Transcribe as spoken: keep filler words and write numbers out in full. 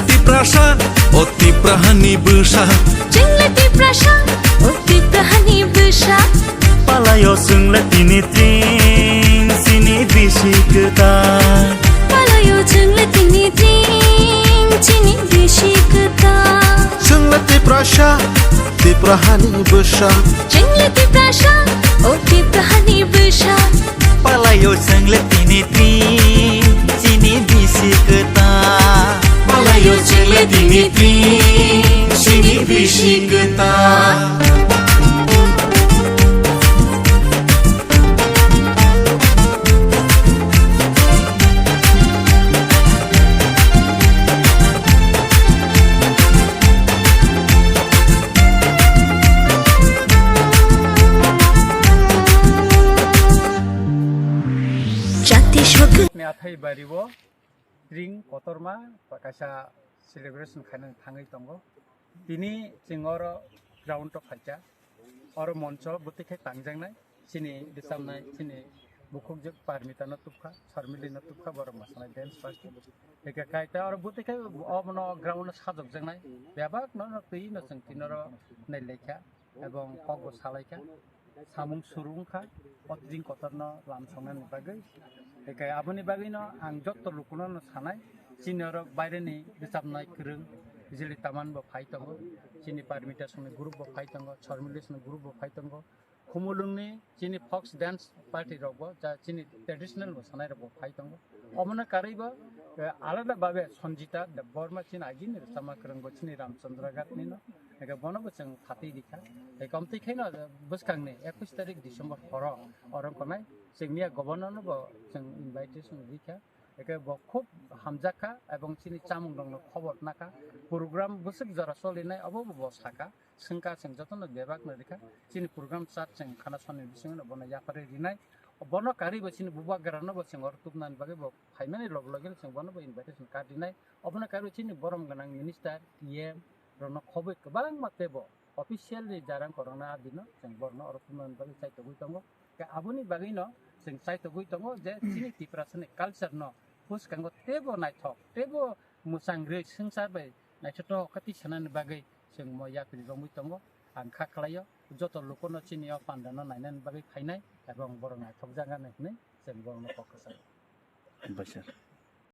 Tiprasa, o Tiprahani bwsa. Chwngla Tiprasa, o Tiprahani bwsa. Palayo chwngla tini tring chini bisi kwtal. Palayo chwngla tini tring chini bisi kwtal. Chwngla Tiprasa, Tiprahani bwsa. Chwngla Tiprasa, o Tiprahani bwsa. Palayo chwngla tini tring chini bisi kwtal. Palayo chwngla tini tring chini bisi kwtal. Jati sogwi. Ni athai bari o ring kotorma kaisa celebration khainani thangwi tongo. Tini chwng oro ground o phaikha, oro moncho bwtwi khe tangjaknai, chini bwchamnai, chini bukhukjwk Parmita no tubkha, Sarmili no tubkha, borok mwsanai dance party. Eka kaita oro bwtwi khe obono ground o sajokjaknai, bebak no twi no chwng tini oro nailaikha. Ebong kokbo salaikha, samung suru wngkha, o tring kotorno lam songnani bagwi. Hinkhe aboni bagwino ang jotto lukuno no sanai, chini oro baireni bwchabnai kwrwng, Bijili Taman bo phai tongo, chini Parmita songni group bo phai tongo, Chormili songni group bo phai tongo, Khumulwngni chini folk dance party rokbo, ja chini traditional bo sanai rokbo phai tongo. Omono karwi bo, eh, alada babe Sanjita Debbarma chini agini rwchapma kwrwng bo chini Ramchandra Ghat ni no. Eke bono bo chwng phatwi rikha. Eke omtwi khaino bwskangni ekush tarik December horo oro konai chwng miya governor no bo chwng invitation rikha. Eke bo khub hamjakha ebong chini chamung rokno khobor nakha. Program bwswk jora cholinai obo bo sakha. Swngkha, chwng jotono bebak no rikha. Chini program chart chwng khana sonni bisingo no bono yapharwi rinai. Bono karwi bo chini bubagra no bo chwng oro tubunani bagwi bo phaimani log logi chwng bono bo invitation card rinai. Obono karwi chini borom gwnang minister, T M rokno khobwi kwbangma teibo officially jarang korokna adino chwng borokno oro tubunani bagwi chaitogwi tongo. Khe aboni bagwino chwng chaitogwi tongo je chini Tiprasani culture no bwskango teibo naithok, teibo mwchang rwi swngchar bai naithotok khe twi sanani bagwi chwng mo yapri romwi tongo. Ang kha khlaio, joto lukuno chini o pandano nainani bagwi phainai, ebong borok naithokjak ani hwnwi chwng borokno kok kwchao. Bai sir.